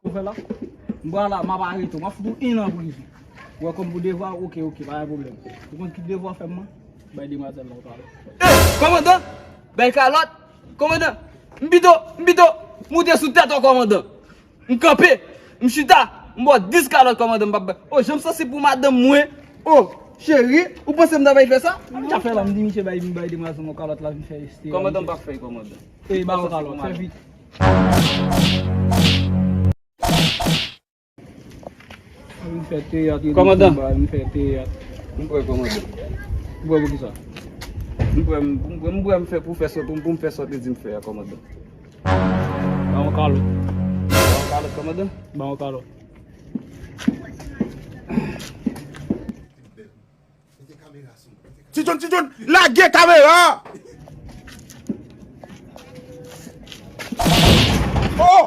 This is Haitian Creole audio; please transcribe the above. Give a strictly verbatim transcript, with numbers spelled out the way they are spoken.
Ou fè la? M pral la, m ap arete w. M ap fout ou en an prizon. Ou wè kòm pou devwa, oke, oke, pa gen pwoblèm. Ou konn ki devwa fè m, mwen? Bay demwazèl la yon kalòt. Ey, kòmandan! Bay kalòt! Kòmandan! M pito, m pito moute sou tèt ou, kòmandan! M kanpe, m chita, m ba w dis kalòt, kòmandan, m p ap bay. O, jan m sansib pou madanm mwen. O, cheri, ou panse m ta bay fè sa? M ta fè la, m di misye bay, m bay demwazèl yon kalòt la, vin fè estere. Kòmandan, m p ap fè, kòmandan. Ey, ba yon kalòt, fè vit. Vin fè teyat, kòmandan. Vin fè teyat. M prè, kòmandan. M prè pou kisa? M prè, m, m prè, m prè m fè pou fè sòt, pou m fè sòt li di m fè a, kòmandan. Ba yon kalòt. Ba yon kalòt, kòmandan. Ba yon kalòt. Ti John, Ti John, lage kamera! Oh!